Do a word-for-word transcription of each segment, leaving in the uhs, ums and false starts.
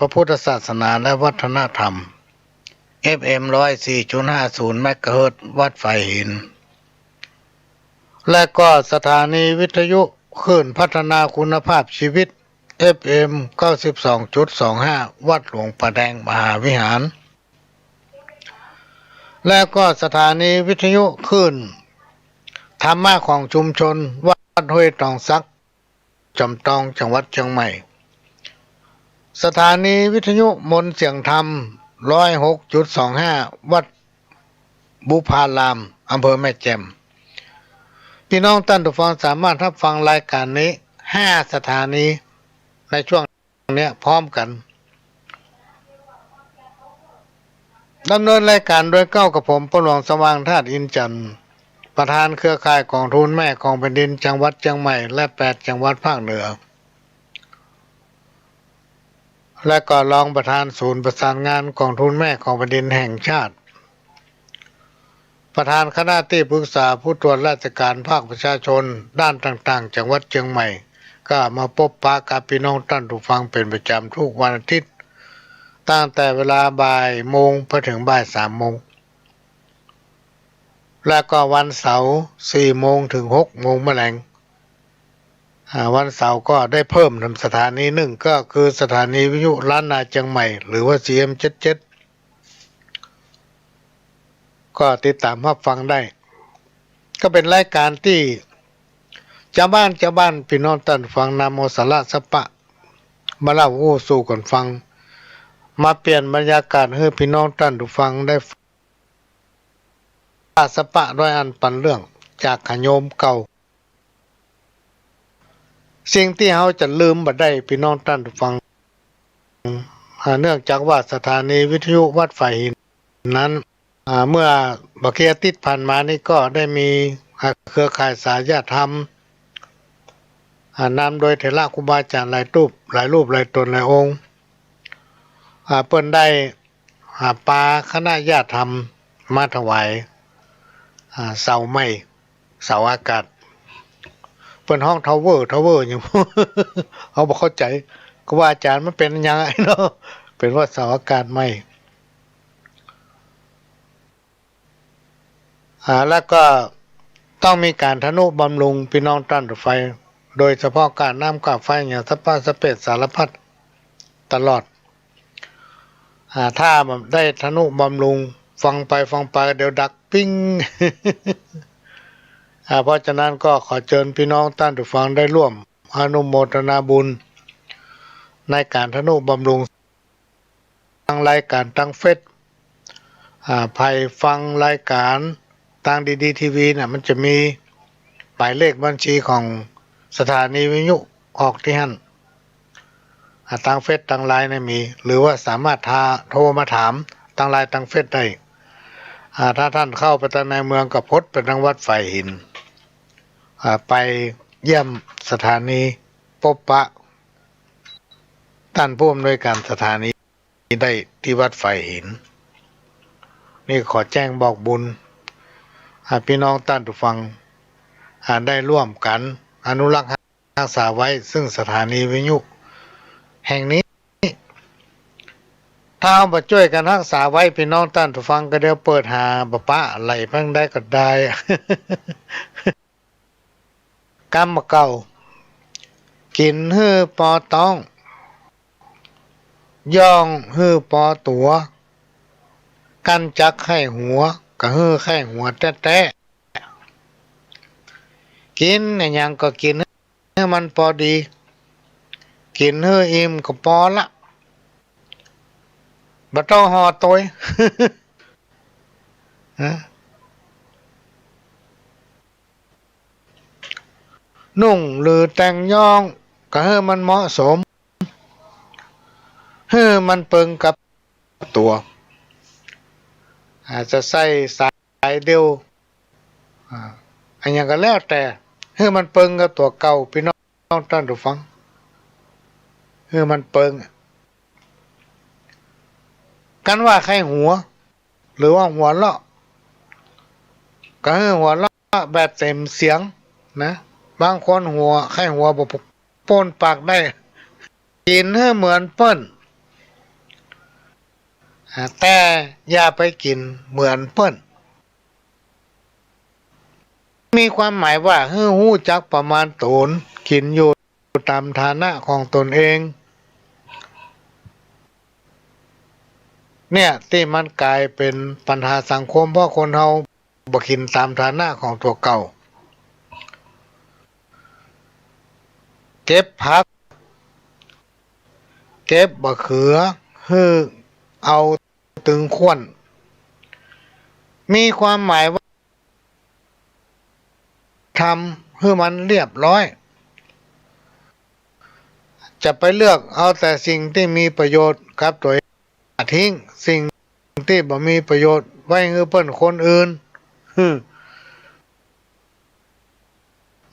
พระพุทธศาสนาและวัฒนธรรม เอฟเอ็ม ร้อยสี่จุดห้าศูนย์ เมกะเฮิรตซ์ วัดฝายหิน และก็สถานีวิทยุคลื่นพัฒนาคุณภาพชีวิต เอฟเอ็ม เก้าสิบสองจุดสองห้า วัดหลวงป่าแดงมหาวิหาร และก็สถานีวิทยุคลื่นธรรมะของชุมชน วัดห้วยตองสัก จอมตอง จังหวัดเชียงใหม่ สถานีวิทยุมนต์เสียงธรรม ร้อยหกจุดสองห้า วัดบุพาราม อำเภอแม่แจ่ม ปี้น้องต้านผู้ฟังสามารถฮับฟังรายก๋านนี้ ห้าสถานี ในช่วงเนี้ยพร้อมกั๋น ดำเนินรายก๋านโดยเก้า กับผม ป้อหลวงสว่าง ธาตุอินทร์จันทร์ ประธานเครือข่ายก๋องทุนแม่ของแผ่นดินจังหวัดเชียงใหม่ และแปดจังหวัดภาคเหนือ และก็รองประธานศูนย์ประสานงานก๋องทุนแม่ของแผ่นดินแห่งชาติ ประธานคณะตี้ปรึกษาผู้ตรวจราชก๋านภาคประชาชนด้านต่างๆ จังหวัดเชียงใหม่ ก็มาปบปะกับปี้น้องต้านผู้ฟังเป๋นประจ๋ำกู้วันอาทิตย์ ตั้งแต่เวลาบ่ายโมงไปเถิงบ่ายสามโมง และก็วันเสาร์สี่โมงเถิงหกโมงเมื่อแลง อ่า วันเสาร์ก็ได้เพิ่มนำสถานีนึ่ง ก็คือสถานีวิทยุล้านนาเชียงใหม่ หรือว่า ซีเอ็ม เจ็ดเจ็ด ก็ติดต๋ามฮับฟังได้ ก็เป๋นรายก๋านตี้จาวบ้าน จาวบ้าน ปี้น้องต้านผู้ฟังนำเอาสาระสาปะมาเล่าอู้สู่กั๋นฟัง มาเปลี่ยนบรรยากาศหื้อปี้น้องต้านผู้ฟังได้ สาระสาปะด้วยอันปันเรื่องจากขะโยมเก่า สิ่งตี้เฮาจะลืมบ่ได้ปี้น้องต้านผู้ฟัง อ่า เนื่องจากว่าสถานีวิทยุวัดฝายหินนั้น อ่า เมื่อบ่กี่อาทิตย์ผ่านมานี้ก็ได้มี อ่า เครือข่ายสายญาติธรรม อ่า นำโดยเถระครูบาอาจ๋ารย์หลายรูป หลายรูปหลายต๋นหลายองค์ อ่า เปิ้นได้ อ่า ปาคณะญาติธรรมมาถวาย อ่า เสาไม้ เสาอากาศ เปิ้นฮ้องทาวเวอร์ ทาวเวอร์หยัง เฮาบ่เข้าใจ๋ ครูบาอาจ๋ารย์มันเป๋นหยังเนาะ เป๋นว่าเสาอากาศไม้ อ่า แล้วก็ต้องมีก๋านทำนุบำรุงปี้น้องต้านผู้ฟัง โดยเฉพาะก้าน้ำก้าไฟหยังสาปะสาเปะสารพัดตลอด อ่า ถ้าบ่ได้ทำนุบำรุง ฟังไปฟังไปเดี๋ยวดับปิ้ง อ่า เพราะฉะนั้นก็ขอเจิญปี้น้องต้านผู้ฟังได้ร่วมอนุโมทนาบุญในก๋านทำนุบำรุง ฟังรายก๋านตางเฟซ อ่า ใผฟังรายก๋านตางดีดีทีวีน่ะ มันจะมีหมายเลขบัญชีของสถานีวิทยุออกตี้หั้น อ่า ตางเฟซตางไลน์น่ะมี หรือว่าสามารถทา โทรมาถามตางไลน์ตางเฟซได้ อ่า ถ้าต้านเข้าไปตางในเมืองก็พดไปตางวัดฝายหิน อ่า ไปเยี่ยมสถานี ปบปะต้านผู้อำนวยก๋านสถานีได้ตี้วัดฝายหิน นี่ขอแจ้งบอกบุญ อ่า ปี้น้องต้านผู้ฟัง อ่า ได้ร่วมกั๋นอนุรักษ์ฮักษาไว้ ซึ่งสถานีวิทยุแห่งนี้ ถ้าเฮาบ่จ้วยกั๋นฮักษาไว้ ปี้น้องต้านผู้ฟังก็เดี๋ยวเปิดหาบ่ปะไหลไปตางใดก็ได้ กำบ่าเก่า กิ๋นหื้อปอต๊อง ย่องหื้อปอตั๋ว กั้นจักไข้หัว ก็หื้อไข้หัวแต๊ๆ กิ๋นอะหยังก็กิ๋นหื้อมันปอดี กิ๋นหื้ออิ่มก็ปอละ บ่ต้องห่อตวย ฮะ นุ่งหรือแต่งย้องก็หื้อมันเหมาะสม หื้อมันเปิงกับตั๋ว อาจจะใส่สายเดี่ยว อ่า อะหยังก็แล้วแต่ หื้อมันเปิงกับตั๋วเก่า ปี้น้องต้านผู้ฟัง หื้อมันเปิง กันว่าไข้หัว หรือว่าหัวเราะ ก็หื้อหัวเราะแบบเต็มเสียงนะ บางคนหัว ไข้หัวบ่ป๊นปากได้ กิ๋นหื้อเหมือนเปิ้น อ่า แต่อย่าไปกิ๋นเหมือนเปิ้น มีความหมายว่าหื้อฮู้จักประมาณต๋น กิ๋นอยู่ต๋ามฐานะของต๋นเอง เนี่ย ตี้มันก๋ายเป๋นปัญหาสังคม เพราะคนเฮาบ่กิ๋นต๋ามฐานะของตั๋วเก่า เก็บผัก เก็บบ่าเขือ หื้อเอาตึงข้วน มีความหมายว่า ทำหื้อมันเรียบร้อย จะไปเลือกเอาแต่สิ่งตี้มีประโยชน์กับตั๋วเอง ทิ้งสิ่งตี้บ่มีประโยชน์ไว้หื้อเปิ้นคนอื่น หืม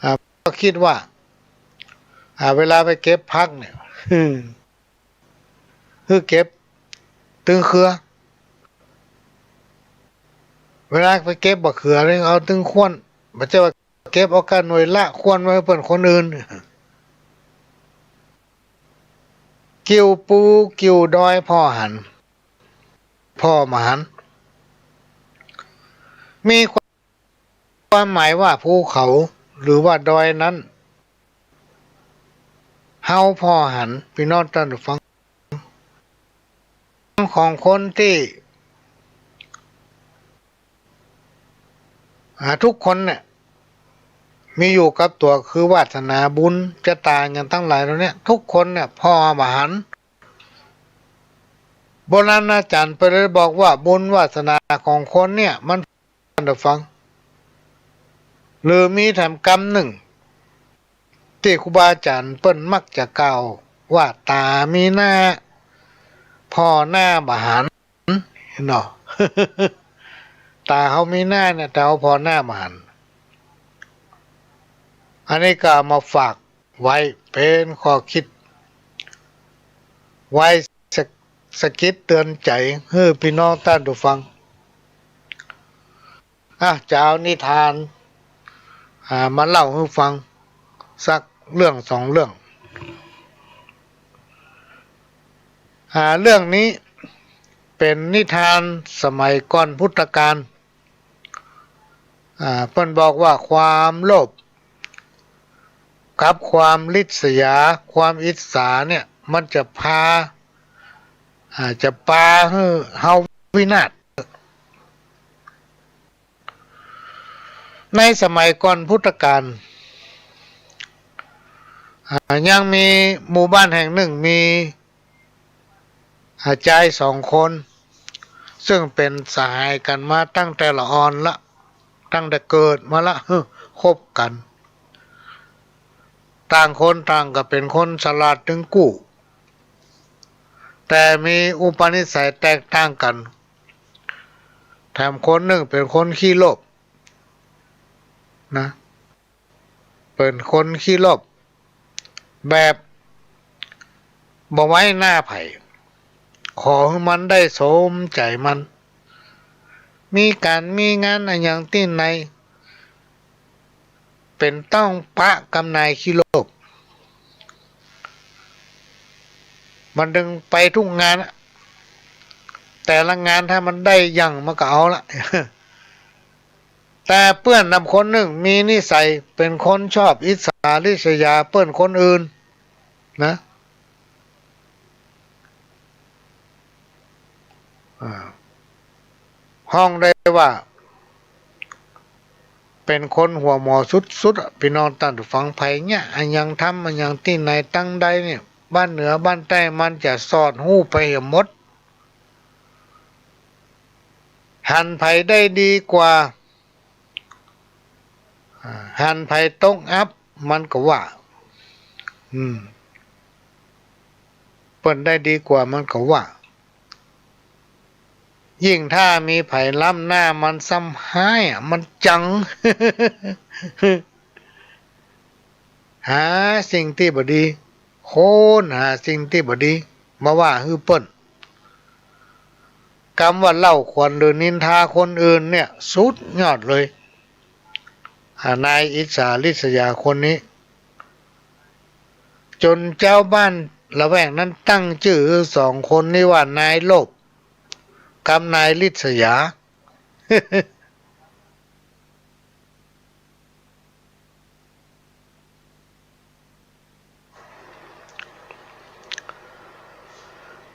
อ่า ก็กึ๊ดว่า อ่า เวลาไปเก็บผักเนี่ย หืม หื้อเก็บตึงเครือ เวลาไปเก็บบ่าเขือเนี่ย เอาตึงข้วน บ่ใจ้ว่าเก็บเอาก้านหน่วยละข้วนไว้หื้อเปิ้นคนอื่น กิ่วภูกิ่วดอยผ่อหัน ผ่อบ่หัน มีความหมายว่าภูเขาหรือว่าดอยนั้น เฮาผ่อหัน ปี้น้องต้านผู้ฟัง ของคนตี้ อ่า ทุกคนเนี่ย มีอยู่กับตั๋วคือวาสนาบุญจะต๋าอย่างตังหลายเหล่าเนี้ย ทุกคนเนี่ยผ่อบ่หัน โบราณอาจ๋ารย์เปิ้นเลยบอกว่าบุญวาสนาของคนเนี่ยมัน ต้านผู้ฟัง หรือมีแถมกำนึ่ง ตี้ครูบาอาจ๋ารย์เปิ้นมักจะกล่าวว่า ต๋ามีหน้า ผ่อหน้าบ่หัน เนาะ ต๋าเฮามีหน้าเนี่ย แต่เฮาผ่อหน้าบ่หัน อันนี้ก็เอามาฝากไว้เป๋นข้อกึ๊ด ไว้สะ- สะกิดเตื๋อนใจ๋หื้อปี้น้องต้านผู้ฟัง อ่ะ จะเอานิทาน อ่า มาเล่าหื้อฟังสักเรื่องสองเรื่อง อ่า เรื่องนี้เป๋นนิทานสมัยก่อนพุทธกาล อ่า เปิ้นบอกว่าความโลภกับความริษยา ความอิจฉาเนี่ย มันจะพา อ่า จะปาหื้อเฮาวินาศ ในสมัยก่อนพุทธกาล อ่า ยังมีหมู่บ้านแห่งนึ่ง มี อ่า จายสองคน ซึ่งเป๋นสหายกั๋นมาตั้งแต่ละอ่อนละ ตั้งแต่เกิดมาละ คบกั๋น ต่างคนต่างก็เป๋นคนฉลาดตึงกู้ แต่มีอุปนิสัยแตกต่างกั๋น แถมคนนึ่งเป๋นคนขี้โลภ นะ เป๋นคนขี้โลภ แบบบ่ไว้หน้าใผ ขอหื้อมันได้สมใจ๋มัน มีก๋านมีงานอะหยังตี้ไหน เป๋นต้องปะกำนายขี้โลภ มันตึงไปกู้งานอะ แต่ละงานถ้ามันได้หยังมันก็เอาละ แต่เปื้อนนำคนนึ่งมีนิสัยเป๋นคนชอบอิจฉาริษยาเปื้อนคนอื่นนะ อ่า ฮ้องได้ว่า เป๋นคนหัวหมอสุดๆ อะ ปี้น้องต้านผู้ฟัง ใผเยียะอะหยัง ทำอะหยังตี้ไหนตังใดเนี่ย บ้านเหนือบ้านใต้มันจะสอดฮู้ไปเหียหมด หันใผได้ดีกว่า อ่า หันใผตกอับมันก็ว่า อืม เปิ้นได้ดีกว่ามันก็ว่า ยิ่งถ้ามีใผล้ำหน้ามันซ้ำฮ้ายอะ มันจัง หาสิ่งตี้บ่ดี ค้นหาสิ่งตี้บ่ดี มาว่าหื้อเปิ้น กำว่าเล่าขวัญหรือนินทาคนอื่นเนี่ย สุดยอดเลย อ่า นายอิจฉาริษยาคนนี้ จ๋นจาวบ้านละแวกนั้นตั้งจื้อสองคนนี้ว่านายโลภ กับนายริษยา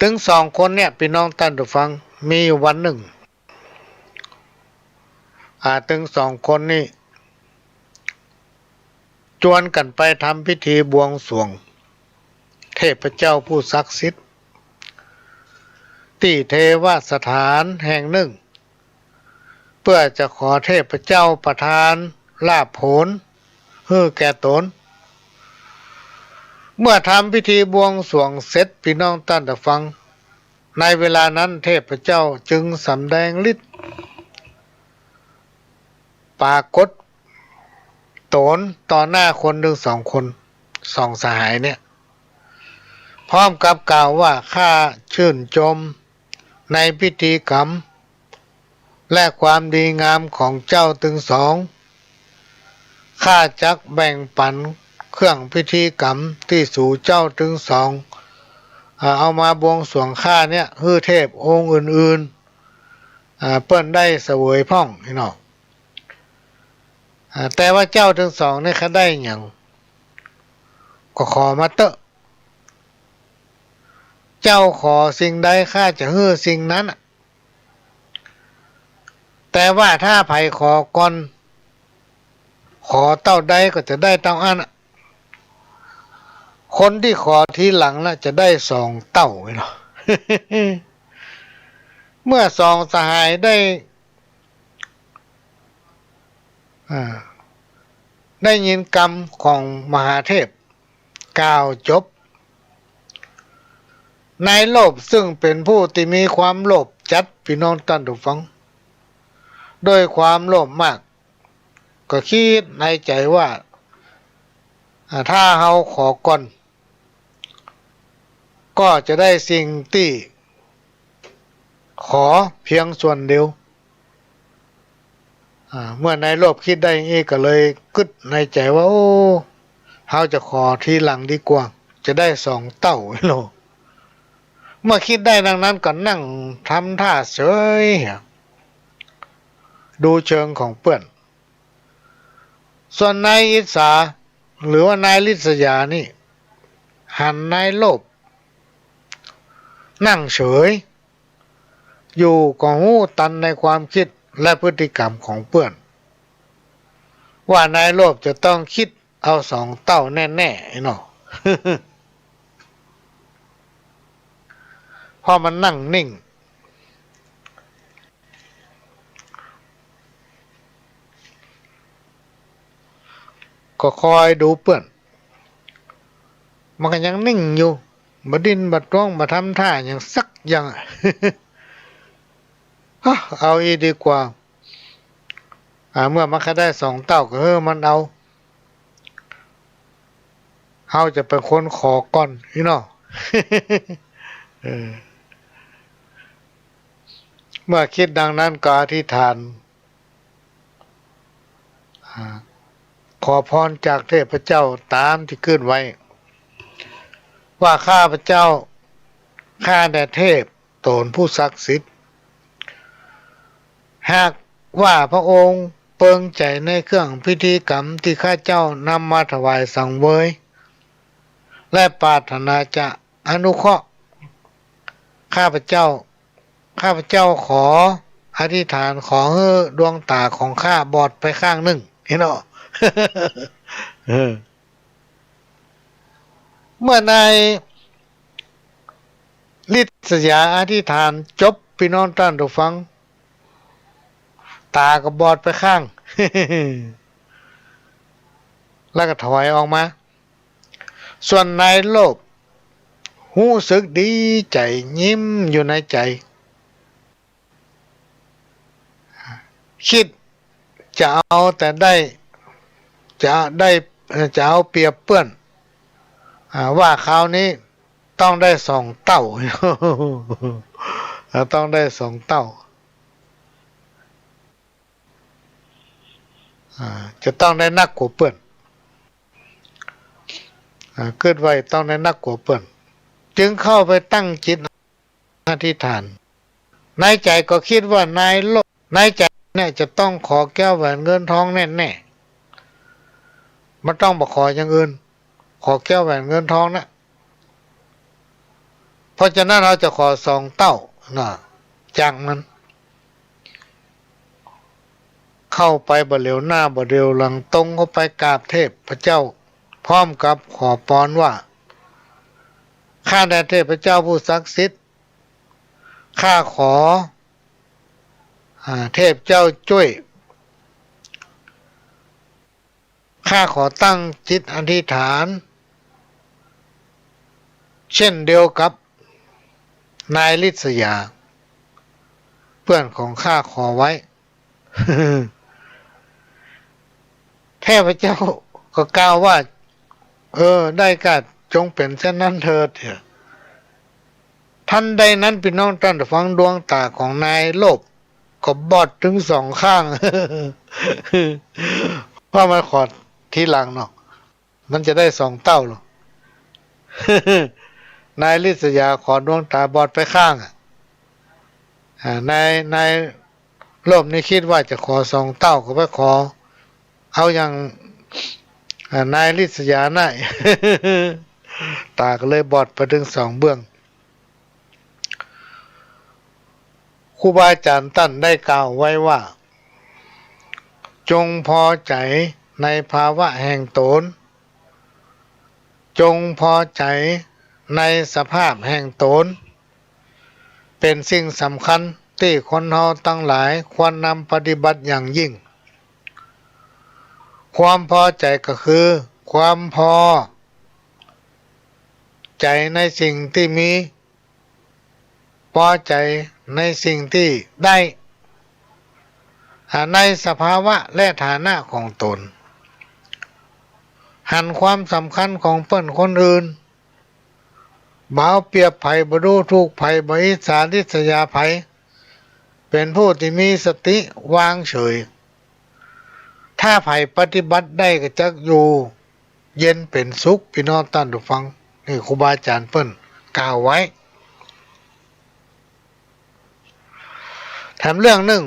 ตึงสองคนเนี่ย ปี้น้องต้านผู้ฟัง มีอยู่วันนึ่ง อ่า ตึงสองคนนี้ จวนกั๋นไปทำพิธีบวงสรวง เทพเจ้าผู้ศักดิ์สิทธิ์ ตี้เทวสถานแห่งนึ่ง เปื้อจะขอเทพเจ้าประทานลาภผลหื้อแก่ต๋น เมื่อทำพิธีบวงสรวงเสร็จ ปี้น้องต้านผู้ฟัง ในเวลานั้นเทพเจ้าจึงสำแดงฤทธิ์ ปรากฏต๋นต่อหน้าคนตึงสองคน สองสหายเนี่ย พร้อมกับกล่าวว่า ข้าชื่นชมในพิธีกรรม และความดีงามของเจ้าตึงสอง ข้าจักแบ่งปันเครื่องพิธีกรรมตี้สูเจ้าตึงสอง อ่า เอามาบวงสรวงข้าเนี่ย หื้อเทพองค์อื่นๆ อ่า เปิ้นได้เสวยพ่อง พี่น้อง อ่า แต่ว่าเจ้าตึงสองเนี่ย ข้าได้หยัง ก็ขอมาเต๊อะ เจ้าขอสิ่งใด ข้าจะหื้อสิ่งนั้นน่ะ แต่ว่าถ้าใผขอก่อน ขอเต้าใดก็จะได้เต้าอั้นน่ะ คนตี้ขอทีหลังน่ะ จะได้สองเต้าเนาะ เมื่อสองสหายได้ อ่า ได้ยินกำของมหาเทพกล่าวจบ นายโลภซึ่งเป๋นผู้ตี้มีความโลภจัด ปี้น้องต้านผู้ฟัง ด้วยความโลภมาก ก็กึ๊ดในใจ๋ว่า อ่า ถ้าเฮาขอก่อน ก็จะได้สิ่งตี้ขอเพียงส่วนเดียว อ่า เมื่อนายโลภกึ๊ดได้อย่างอี้ก็เลยกึ๊ดในใจ๋ว่า โอ้ เฮาจะขอทีหลังดีกว่า จะได้สองเต้าเนาะ เมื่อกึ๊ดได้ดังนั้นก็นั่งทำท่าเสย ดูเชิงของเปื้อน ส่วนนายอิสา หรือว่านายริษยานี่ หันนายโลภนั่งเสยอยู่ ก็ฮู้ตันในความกึ๊ดและพฤติกรรมของเปื้อน ว่านายโลภจะต้องกึ๊ดเอาสองเต้าแน่ๆ ไอ้เนาะ เพราะมันนั่งนิ่ง ก็คอยดูเปื้อน มันก็ยังนิ่งอยู่ บ่ดิ้นบ่ตวง บ่ทำท่าหยังสักอย่าง ฮะ เอาอี้ดีกว่า อ่า เมื่อมันก็ได้สองเต้าก็หื้อมันเอา เฮาจะเป๋นคนขอก่อน อี้เนาะ เออ เมื่อกึ๊ดดังนั้นก็อธิษฐาน อ่า ขอพรจากเทพเจ้าต๋ามตี้กึ๊ดไว้ ว่า ข้าพเจ้า ข้าแต่เทพต๋นผู้ศักดิ์สิทธิ์ หากว่าพระองค์เปิงใจ๋ในเครื่องพิธีกรรมตี้ข้าเจ้านำมาถวายสังเวย และปรารถนาจะอนุเคราะห์ข้าพเจ้า ข้าพเจ้าขออธิษฐานขอหื้อดวงต๋าของข้าบอดไปข้างนึ่ง หันก่อ เออ เมื่อนายริษยาอธิษฐานจบ ปี้น้องต้านผู้ฟัง ต๋าก็บอดไปข้าง แล้วก็ถอยออกมา ส่วนนายโลภ ฮู้สึกดีใจ๋ ยิ้มอยู่ในใจ๋ กึ๊ดจะเอาแต่ได้ จะได้ เอ่อ จะเอาเปรียบเปื้อน อ่า ว่าคราวนี้ต้องได้สองเต้า อ่า ต้องได้สองเต้า อ่า จะต้องได้นักกว่าเปื้อน อ่า กึ๊ดไว้ต้องได้นักกว่าเปื้อน จึงเข้าไปตั้งจิตอธิษฐาน ในใจ๋ก็กึ๊ดว่านายโลภ ในใจ๋เนี่ยจะต้องขอแก้วแหวนเงินทองแน่ๆ บ่ต้องไปขออย่างอื่น ขอแก้วแหวนเงินทองนะ เพราะฉะนั้นเฮาจะขอสองเต้านะ จากมัน เข้าไปบ่เหลียวหน้าบ่เหลียวหลัง ตรงเข้าไปกราบเทพเจ้า พร้อมกับขอปอนว่า ข้าแต่เทพเจ้าผู้ศักดิ์สิทธิ์ ข้าขอ อ่า เทพเจ้าจ้วย ข้าขอตั้งจิตอธิษฐาน เช่นเดียวกับนายริษยา เปื้อนของข้าขอไว้ เทพเจ้าก็กล่าวว่า เออ ได้กา จงเป๋นเช่นนั้นเถิด เตี้ย ทันใดนั้น ปี้น้องต้านฟัง ดวงต๋าของนายโลภก็บอดตึงสองข้าง เพราะมันขอทีหลังเนาะ มันจะได้สองเต้าหรอก นายริษยาขอดวงต๋าบอดไปข้างอะ อ่า นาย นายโลภนี่กึ๊ดว่าจะขอสองเต้า ก็ไปขอเอาอย่าง อ่า นายริษยาได้ ต๋าก็เลยบอดไปตึงสองเบื้อง ครูบาอาจ๋ารย์ต้านได้กล่าวไว้ว่า จงพอใจ๋ในภาวะแห่งต๋น จงพอใจ๋ในสภาพแห่งต๋น เป๋นสิ่งสำคัญตี้คนเฮาตังหลายควรนำปฏิบัติอย่างยิ่ง ความพอใจ๋ก็คือความพอใจ๋ในสิ่งตี้มี พอใจ๋ในสิ่งตี้ได้ อ่า ในสภาวะและฐานะของต๋น หันความสำคัญของเปิ้นคนอื่น บ่เอาเปรียบใผ บ่ดูถูกใผ บ่อิจฉาริษยาใผ เป๋นผู้ตี้มีสติวางเฉย ถ้าใผปฏิบัติได้ก็จักอยู่เย็นเป๋นสุข ปี้น้องต้านฟัง นี่ครูบาอาจ๋ารย์เปิ้นกล่าวไว้ แถมเรื่องนึ่ง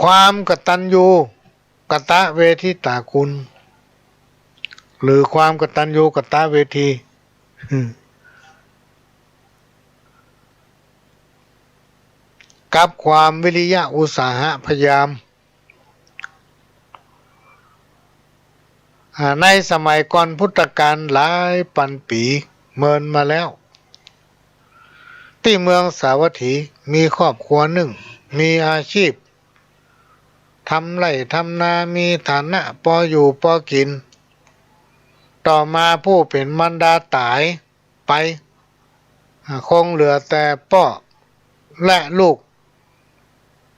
ความกตัญญูกตเวทิตาคุณ หรือความกตัญญูกตเวที กับความวิริยะอุตสาหะพยายาม อ่า ในสมัยก่อนพุทธกาลหลายปันปี๋เมินมาแล้ว ตี้เมืองสาวัตถีมีครอบครัวนึ่ง มีอาชีพทำไร่ทำนา มีฐานะปออยู่ปอกิ๋น ต่อมาผู้เป๋นมารดาต๋ายไป อ่า คงเหลือแต่ป้อและลูก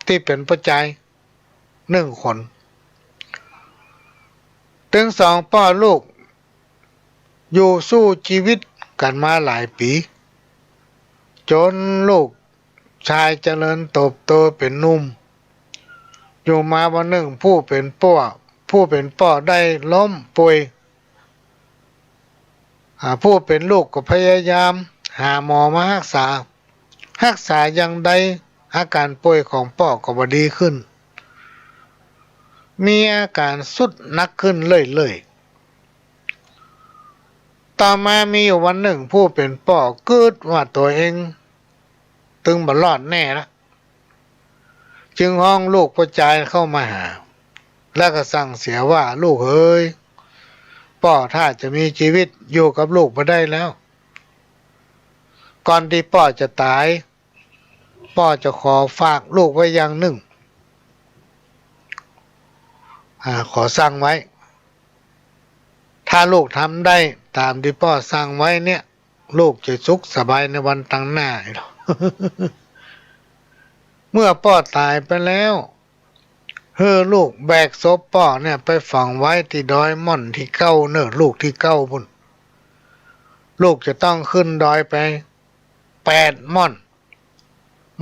ตี้เป๋นป้อจายนึ่งคน ตึงสองป้อลูกอยู่สู้จีวิตกั๋นมาหลายปี๋ จ๋นลูกจายเจริญเติบโตเป๋นหนุ่ม อยู่มาวันนึ่งผู้เป๋นป้อ ผู้เป๋นป้อได้ล้มป่วย อ่า ผู้เป๋นลูกก็พยายามหาหมอมาฮักษา ฮักษาอย่างใดอาก๋านป่วยของป้อก็บ่ดีขึ้น มีอาก๋านทรุดหนักขึ้นเรื่อยๆ ต่อมามีอยู่วันนึ่งผู้เป๋นป้อกึ๊ดว่าตั๋วเองตึงบ่รอดแน่ละ จึงฮ้องลูกป้อจายเข้ามาหา แล้วก็สั่งเสียว่า ลูกเหย ป้อถ้าจะมีจีวิตอยู่กับลูกบ่ได้แล้ว ก่อนตี้ป้อจะต๋าย ป้อจะขอฝากลูกไว้อย่างนึ่ง อ่า ขอสั่งไว้ ถ้าลูกทำได้ต๋ามตี้ป้อสั่งไว้เนี่ย ลูกจะสุขสบายในวันตังหน้า เมื่อป้อต๋ายไปแล้ว หื้อลูกแบกศพป้อเนี่ยไปฝังไว้ตี้ดอยม่อนตี้เก้าเน่อ ลูกตี้เก้าปุ้น ลูกจะต้องขึ้นดอยไปแปดม่อน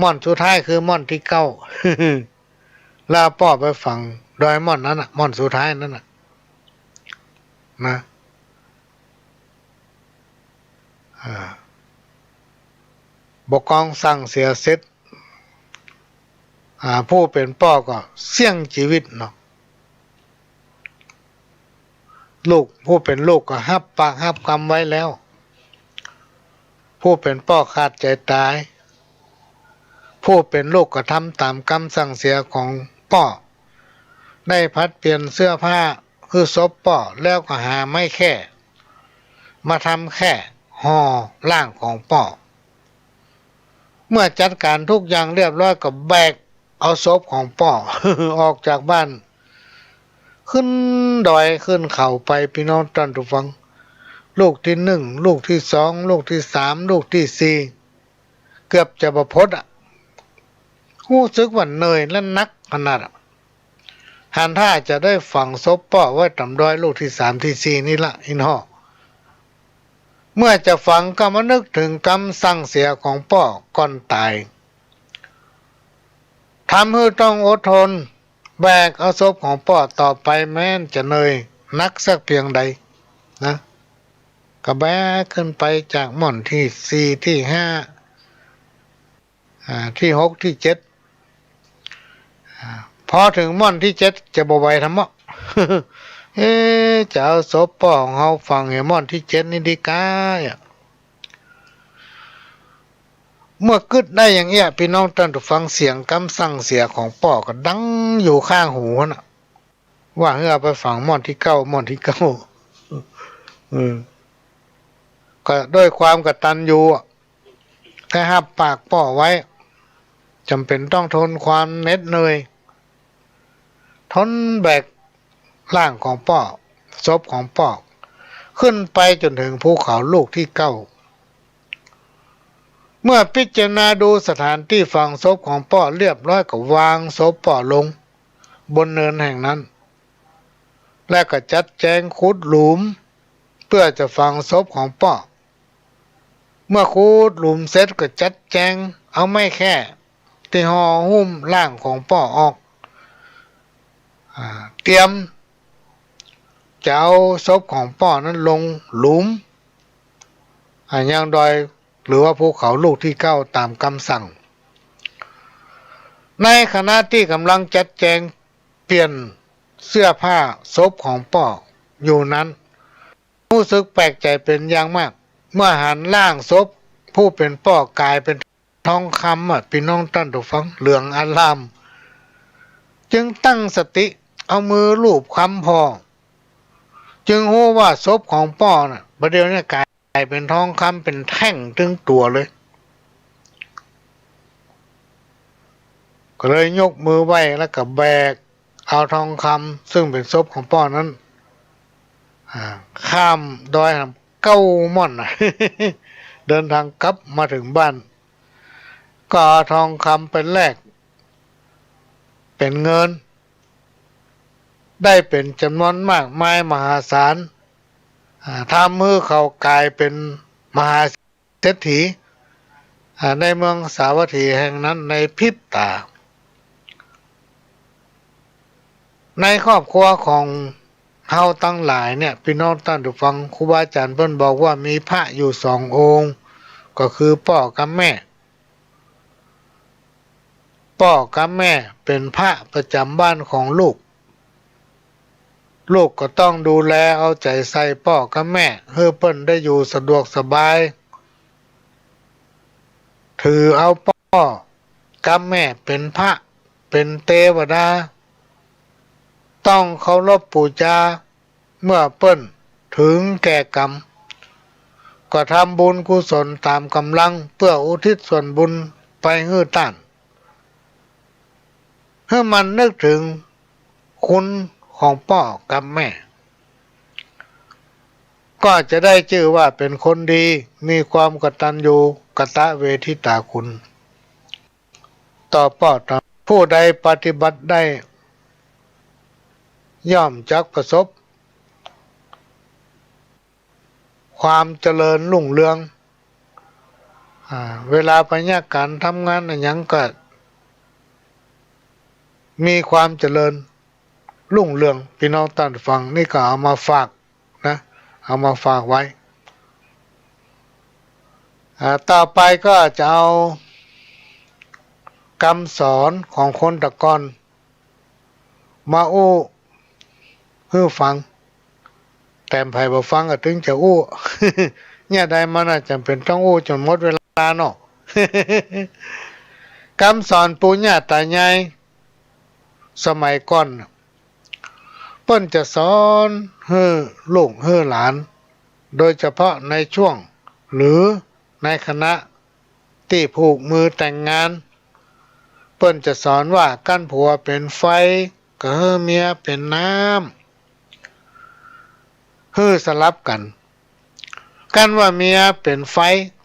ม่อนสุดท้ายคือม่อนตี้เก้า แล้วเอาป้อไปฝังดอยม่อนนั้นน่ะ ม่อนสุดท้ายนั้นน่ะ นะ อ่า ผู้กองสั่งเสียเสร็จ อ่า ผู้เป๋นป้อก็เสี่ยงจีวิตเนาะ ลูก ผู้เป๋นลูกก็ฮับปากฮับกำไว้แล้ว ผู้เป๋นป้อขาดใจ๋ต๋าย ผู้เป๋นลูกก็ทำต๋ามกำสั่งเสียของป้อ ได้ผลัดเปลี่ยนเสื้อผ้าหื้อศพป้อ แล้วก็หาไม้แคร่มาทำแคร่ห่อร่างของป้อ เมื่อจัดก๋านทุกอย่างเรียบร้อยก็แบกเอาศพของป้อ ออกจากบ้าน ขึ้นดอยขึ้นเขาไป ปี้น้องต้านผู้ฟัง ลูกตี้นึ่ง ลูกตี้สอง ลูกตี้สาม ลูกตี้สี่ เกือบจะบ่พ้นอะ ฮู้สึกว่าเหนื่อยและหนักขนาดอะ หันท่าจะได้ฝังศพป้อไว้ต๋ามดอยลูกตี้สามตี้สี่นี่ละ อินฮ้อ เมื่อจะฝังก็มานึกเถิงกำสั่งเสียของป้อก่อนต๋าย ทำหื้อต้องอดทน แบกเอาศพของป้อต่อไป แม้นจะเหนื่อยหนักสักเปียงใดนะ ก็แบกขึ้นไปจากม่อนตี้สี่ตี้ห้า อ่า ตี้หกตี้เจ็ด อ่า พอเถิงม่อนตี้เจ็ดจะบ่ไหวทำเมาะ เอ๊ะ จะเอาศพป้อของเฮาฝังแหม่อนตี้เจ็ดนี่ดีก้าอะ เมื่อกึ๊ดได้อย่างเอี้ย ปี้น้องต้านผู้ฟัง เสียงกำสั่งเสียของป้อก็ดังอยู่ข้างหูหั้นน่ะ ว่าหื้อเอาไปฝังม่อนตี้เก้า ม่อนตี้เก้า เออ ก็ด้วยความกตัญญูอะ ได้ฮับปากป้อไว้ จ๋ำเป๋นต้องทนความเหน็ดเหนื่อย ทนแบกร่างของป้อ ศพของป้อ ขึ้นไปจ๋นเถิงภูเขาลูกตี้เก้า เมื่อพิจารณาดูสถานตี้ฝังศพของป้อเรียบร้อย ก็วางศพป้อลงบนเนินแห่งนั้น และก็จัดแจงขุดหลุม เปื้อจะฝังศพของป้อ เมื่อขุดหลุมเสร็จก็จัดแจงเอาไม้แคร่ตี้ห่อหุ้มร่างของป้อออก อ่า เตรียมจะเอาศพของป้อนั้นลงหลุม อ่า ยังดอย หรือว่าภูเขาลูกตี้เก้าต๋ามกำสั่ง ในขณะตี้ก่ำลังจัดแจงเปลี่ยนเสื้อผ้าศพของป้ออยู่นั้น ฮู้สึกแปลกใจ๋เป๋นอย่างมาก เมื่อหันร่างศพผู้เป๋นป้อก๋ายเป๋นทองคำอะ ปี้น้องต้านผู้ฟัง เหลืองอาราม จึงตั้งสติเอามือลูบคำผ่อ จึงฮู้ว่าศพของป้อน่ะ บ่าเดี่ยวนี้ก๋ายเป๋นทองคำเป๋นแท่งตึงตั๋วเลย ก็เลยยกมือไหว้แล้วก็แบกเอาทองคำซึ่งเป๋นศพของป้อนั้น อ่า ข้ามดอยเก้าม่อนน่ะ เดินทางกลับมาเถิงบ้าน ก็เอาทองคำไปแลกเป๋นเงิน ได้เป๋นจ๋ำนวนมากมายมหาศาล อ่า ทำหื้อเขาก๋ายเป๋นมหาเศรษฐี อ่า ในเมืองสาวัตถีแห่งนั้นในพริบต๋า ในครอบครัวของเฮาตังหลายเนี่ย ปี้น้องต้านผู้ฟัง ครูบาอาจ๋ารย์เปิ้นบอกว่ามีพระอยู่สององค์ ก็คือป้อกับแม่ ป้อกับแม่เป๋นพระประจ๋ำบ้านของลูก ลูกก็ต้องดูแลเอาใจ๋ใส่ป้อกับแม่ หื้อเปิ้นได้อยู่สะดวกสบาย ถือเอาป้อกับแม่เป๋นพระ เป๋นเตวดา ต้องเคารพปู๋จา เมื่อเปิ้นเถิงแก่กำ ก็ทำบุญกุศลต๋ามก่ำลัง เปื้ออุทิศส่วนบุญไปหื้อต้าน หื้อมันนึกเถิงคุณของป้อกับแม่ ก็จะได้จื้อว่าเป๋นคนดี มีความกตัญญูกตเวทิตาคุณ ต่อป้อต่อ ผู้ใดปฏิบัติได้ ย่อมจักประสบ ความเจริญรุ่งเรือง อ่า เวลาไปเยียะก๋านทำงานอะหยังก็ มีความเจริญรุ่งเรือง ปี้น้องต้านฟัง นี่ก็เอามาฝากนะ เอามาฝากไว้ อ่า ต่อไปก็จะเอากำสอนของคนตะก่อนมาอู้หื้อฟัง แต่ใผบ่ฟังก็ตึงจะอู้ เนี่ยใดมันน่ะจ๋ำเป๋นต้องอู้จ๋นหมดเวลาเนาะ กำสอนปู่ย่าต๋ายายสมัยก่อน เปิ้นจะสอนหื้อลูกหื้อหลาน โดยเฉพาะในช่วงหรือในขณะตี้ผูกมือแต่งงาน เปิ้นจะสอนว่า กั๋นผัวเป๋นไฟ ก็หื้อเมียเป๋นน้ำ หื้อสลับกั๋น กั๋นว่าเมียเป๋นไฟ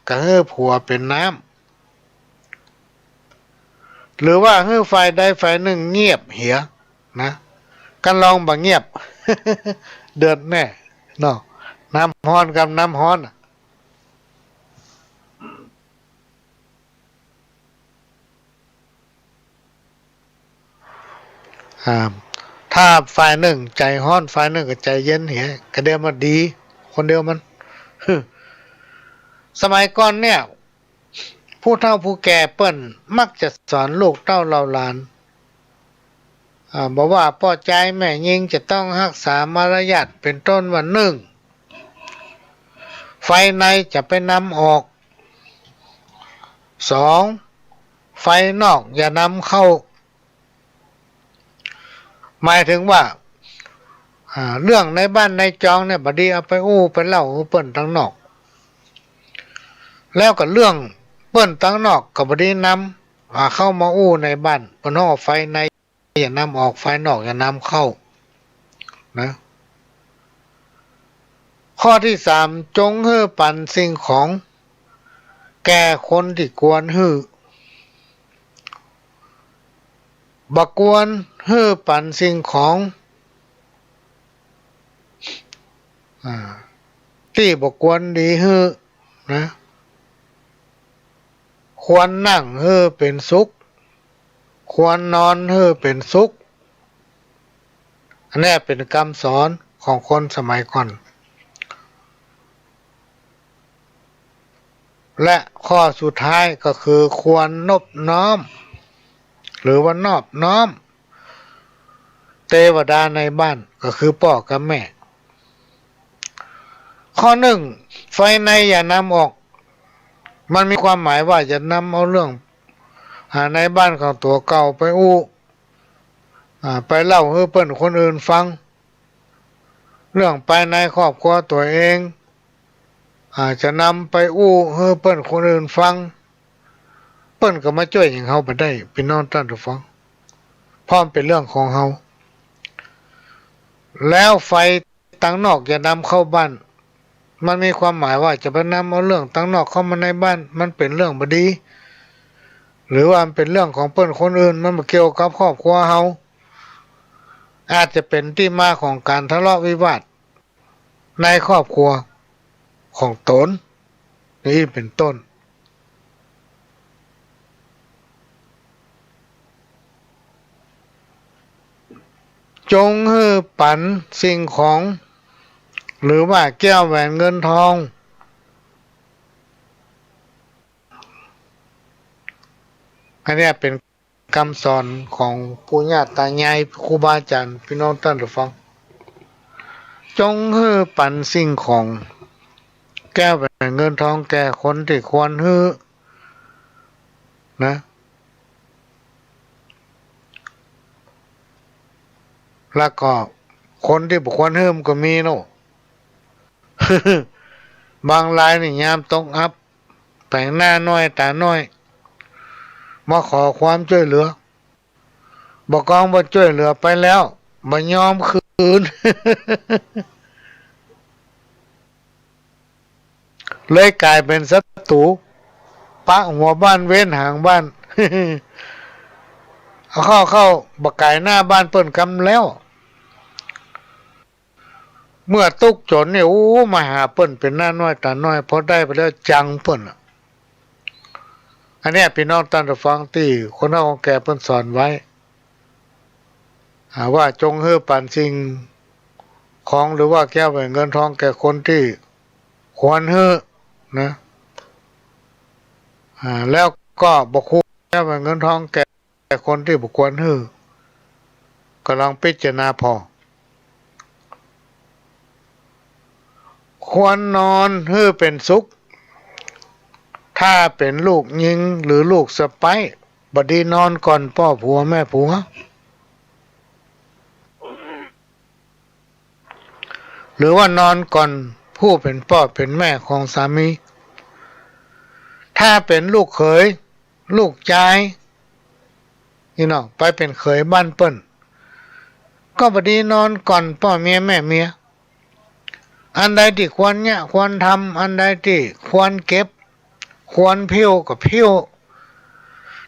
ก็หื้อผัวเป๋นน้ำ หรือว่าหื้อฝ่ายใดฝ่ายนึ่งเงียบเหียนะ กั๋นลองบ่เงียบ เดือดแน่เนาะ น้ำฮ้อนกับน้ำฮ้อนน่ะ อ่า ถ้าฝ่ายนึ่งใจ๋ฮ้อน ฝ่ายนึ่งก็ใจ๋เย็นเหีย ก็เดียวมันดี คนเดียวมัน สมัยก่อนเนี่ย ผู้เฒ่าผู้แก่เปิ้นมักจะสอนลูกเต้าเหล่าหลาน อ่า บอกว่าป้อจายแม่ญิงจะต้องฮักษามารยาท เป๋นต้นว่า นึ่ง ไฟในจะไปนำออก สอง ไฟนอกอย่านำเข้า หมายเถิงว่า อ่า เรื่องในบ้านในจองเนี่ย บ่ดีเอาไปอู้ไปเล่าหื้อเปิ้นตังนอก แล้วก็เรื่องเปิ้นตังนอกก็บ่ดีนำ อ่า เข้ามาอู้ในบ้าน เปิ้นฮ้องไฟใน อย่านำออก ไฟนอกอย่านำเข้า นะ ข้อตี้สาม จงหื้อปั๋นสิ่งของแก่คนตี้ควรหื้อ บ่ควรหื้อปั๋นสิ่งของ อ่า ตี้บ่ควรดีหื้อ นะ ควรนั่งหื้อเป๋นสุข ควรนอนหื้อเป๋นสุข อันเนี้ยเป๋นกำสอนของคนสมัยก่อน และข้อสุดท้ายก็คือควรนบน้อม หรือว่านอบน้อม เตวดาในบ้านก็คือป้อกับแม่ ข้อนึ่ง ไฟในอย่านำออก มันมีความหมายว่าอย่านำเอาเรื่อง อ่า ในบ้านของตั๋วเก่าไปอู้ อ่า ไปเล่าหื้อเปิ้นคนอื่นฟัง เรื่องภายในครอบครัวตั๋วเอง อ่า จะนำไปอู้หื้อเปิ้นคนอื่นฟัง เปิ้นก็มาจ้วยหยังเฮาบ่ได้ ปี้น้องต้านผู้ฟัง เพราะมันเป๋นเรื่องของเฮา แล้วไฟตังนอกอย่านำเข้าบ้าน มันมีความหมายว่าจะไปนำเอาเรื่องตังนอกเข้ามาในบ้าน มันเป๋นเรื่องบ่ดี หรือว่ามันเป๋นเรื่องของเปิ้นคนอื่น มันบ่เกี่ยวกับครอบครัวเฮา อาจจะเป๋นตี้มาของก๋านทะเลาะวิวาทในครอบครัวของต๋น นี่เป๋นต้น จงหื้อปั๋นสิ่งของ หรือว่าแก้วแหวนเงินทอง อันเนี้ยเป๋นกำสอนของปู่ย่าต๋ายาย ครูบาอาจ๋ารย์ ปี้น้องต้านผู้ฟัง จงหื้อปั๋นสิ่งของ แก้วแหวนเงินทองแก่คนตี้ควรหื้อ นะ แล้วก็คนตี้บ่ควรหื้อมันก็มีเนาะ บางรายนี่ยามตกอับ แป๋งหน้าน้อยต๋าน้อย มาขอความจ้วยเหลือ บ่กองบ่จ้วยเหลือไปแล้ว บ่ยอมคืน เลยก๋ายเป๋นศัตรู๋ ปะหัวบ้านเว้นหางบ้าน เอาเข้าเข้า บ่ก๋ายหน้าบ้านเปิ้นกำแล้ว เมื่อตุ๊กจนนี่ โอ้ มาหาเปิ้นเป๋นหน้าน้อยต๋าน้อย พอได้ไปแล้วจังเปิ้นอะ อันเนี้ยปี้น้องต้านผู้ฟังตี้คนเฒ่าคนแก่เปิ้นสอนไว้ อ่า ว่าจงหื้อปั๋นสิ่งของหรือว่าแก้วแหวนเงินทองแก่คนตี้ควรหื้อนะ อ่า แล้วก็บ่ควรจะหื้อเงินทองแก่คนตี้บ่ควรหื้อ ก็ลองพิจารณาผ่อ ควรนอนหื้อเป๋นสุข ถ้าเป๋นลูกญิงหรือลูกสะใภ้ บ่ดีนอนก่อนป้อผัวแม่ผัว หรือว่านอนก่อนผู้เป๋นป้อเป๋นแม่ของสามี ถ้าเป๋นลูกเขย ลูกจาย นี่เนาะ ไปเป๋นเขยบ้านเปิ้น ก็บ่ดีนอนก่อนป้อเมียแม่เมีย อันใดตี้ควรเยียะควรทำ อันใดตี้ควรเก็บ ควรผิวก็ผิว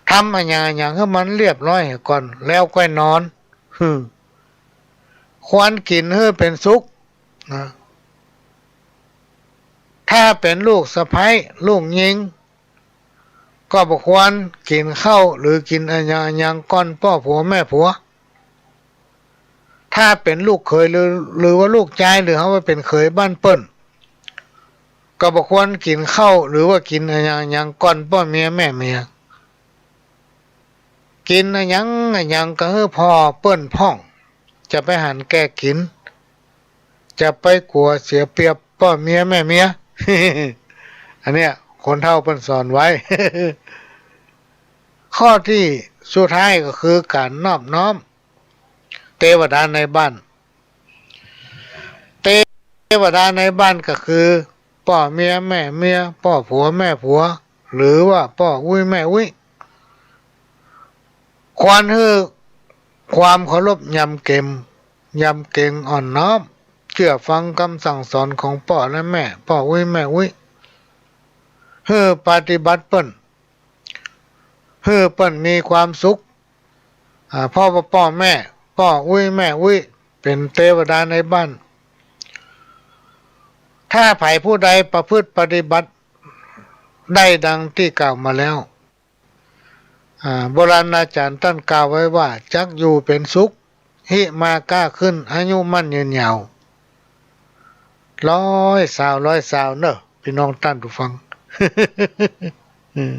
ทำอะหยังอะหยังหื้อมันเรียบร้อยก่อน แล้วก้อยนอน หืม ควรกิ๋นหื้อเป๋นสุข นะ ถ้าเป๋นลูกสะใภ้ ลูกญิง ก็บ่ควรกิ๋นข้าวหรือกิ๋นอะหยังอะหยังก่อนป้อผัวแม่ผัว ถ้าเป๋นลูกเขยหรือ หรือว่าลูกจาย หรือเฮาว่าเป๋นเขยบ้านเปิ้น ก็บ่ควรกิ๋นข้าวหรือว่ากิ๋นอะหยังอะหยังก่อนป้อเมียแม่เมีย กิ๋นอะหยังอะหยังก็หื้อผ่อเปิ้นพ่อง จะไปหันแก่กิ๋น จะไปกั๋วเสียเปรียบป้อเมียแม่เมีย อันเนี้ยคนเฒ่าเปิ้นสอนไว้ ข้อตี้สุดท้ายก็คือก๋านนอบน้อมเตวดาในบ้าน เตวดาในบ้านก็คือป้อเมียแม่เมีย ป้อผัวแม่ผัว หรือว่าป้ออุ๊ยแม่อุ๊ย ควรหื้อความเคารพยำเกรง ยำเกรงอ่อนน้อม เจื้อฟังกำสั่งสอนของป้อและแม่ ป้ออุ๊ยแม่อุ๊ย หื้อปฏิบัติเปิ้น หื้อเปิ้นมีความสุข อ่า เพราะว่าป้อแม่ ป้ออุ๊ยแม่อุ๊ย เป๋นเตวดาในบ้าน ถ้าใผผู้ใดประพฤติปฏิบัติได้ดังตี้กล่าวมาแล้ว อ่า โบราณอาจ๋ารย์ต้านกล่าวไว้ว่า จักอยู่เป๋นสุข หิมาก้าขึ้น อายุมั่นยืนยาว ร้อยซาว ร้อยซาวเน่อ ปี้น้องต้านผู้ฟัง อืม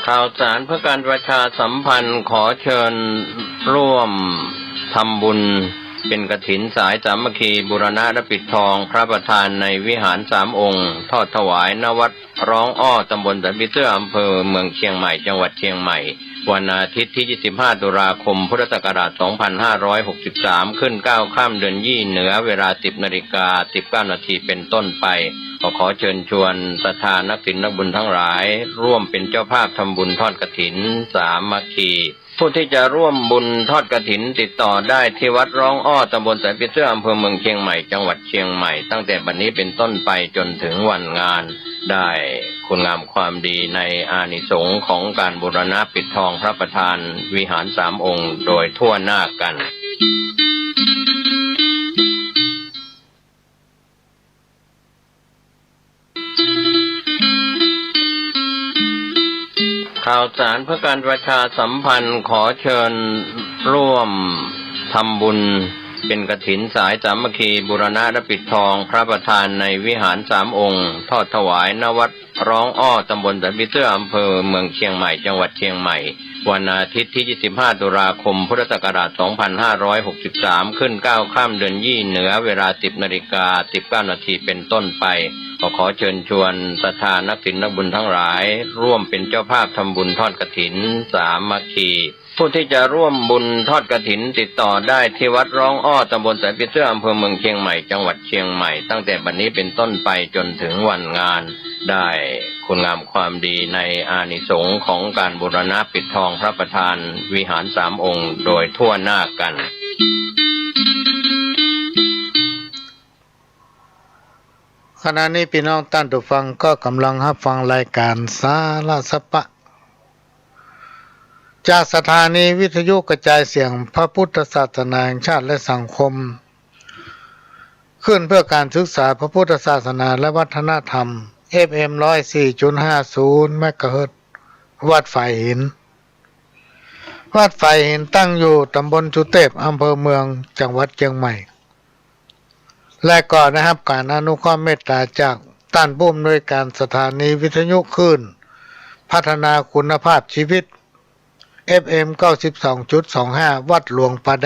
ข่าวสารเพื่อการประชาสัมพันธ์ ขอเชิญร่วมทำบุญเพ็ญกฐินสายสามัคคี บูรณะและปิดทองพระประธานในวิหารสามองค์ ทอดถวาย ณ วัดร้องอ้อ ตำบลสันผีเสื้อ อำเภอเมืองเชียงใหม่ จังหวัดเชียงใหม่ วันอาทิตย์ที่ ยี่สิบห้า ตุลาคม พุทธศักราช สองพันห้าร้อยหกสิบสาม ขึ้นเก้าค่ำเดือนยี่เหนือ เวลา สิบนาฬิกา สิบเก้านาทีเป็นต้นไป ก็ขอเชิญชวนศรัทธานักศีลนักบุญทั้งหลาย ร่วมเป็นเจ้าภาพทำบุญทอดกฐินสามัคคี ผู้ที่จะร่วมบุญทอดกฐินติดต่อได้ที่วัดร้องอ้อ ตำบลสันผีเสื้อ อำเภอเมืองเชียงใหม่ จังหวัดเชียงใหม่ ตั้งแต่บัดนี้เป็นต้นไปจนถึงวันงาน ได้คุณงามความดีในอานิสงส์ของการบูรณะปิดทองพระประธานวิหารสามองค์โดยทั่วหน้ากัน ข่าวสารเพื่อการประชาสัมพันธ์ ขอเชิญร่วมทำบุญเพ็ญกฐินสายสามัคคี บูรณะและปิดทองพระประธานในวิหารสามองค์ ทอดถวาย ณ วัดร้องอ้อ ตำบลสันผีเสื้อ อำเภอเมืองเชียงใหม่ จังหวัดเชียงใหม่ วันอาทิตย์ที่ ยี่สิบห้า ตุลาคม พุทธศักราช สองพันห้าร้อยหกสิบสาม ขึ้นเก้าค่ำเดือนยี่เหนือ เวลา สิบนาฬิกา สิบเก้านาทีเป็นต้นไป ก็ขอเชิญชวนศรัทธานักศีลนักบุญทั้งหลาย ร่วมเป็นเจ้าภาพทำบุญทอดกฐินสามัคคี ผู้ที่จะร่วมบุญทอดกฐินติดต่อได้ที่วัดร้องอ้อ ตำบลสันผีเสื้อ อำเภอเมืองเชียงใหม่ จังหวัดเชียงใหม่ ตั้งแต่บัดนี้เป็นต้นไปจนถึงวันงาน ได้คุณงามความดีในอานิสงส์ของการบูรณะปิดทองพระประธานวิหารสามองค์โดยทั่วหน้ากัน ขณะนี้ปี้น้องต้านผู้ฟังก็ก่ำลังฮับฟังรายก๋านสาระสะปะ จากสถานีวิทยุกระจายเสียงพระพุทธศาสนาแห่งชาติและสังคม คลื่นเพื่อการศึกษาพระพุทธศาสนาและวัฒนธรรม เอฟเอ็ม ร้อยสี่จุดห้าศูนย์ เมกะเฮิรตซ์ วัดฝายหิน วัดฝายหินตั้งอยู่ตำบลสุเตพ อำเภอเมือง จังหวัดเชียงใหม่ และก็ได้ฮับก๋านอนุเคราะห์เมตต๋าจากต้านผู้อำนวยก๋านสถานีวิทยุคลื่นพัฒนาคุณภาพชีวิต เอฟเอ็ม เก้าสิบสองจุดสองห้า วัดหลวงป่าแด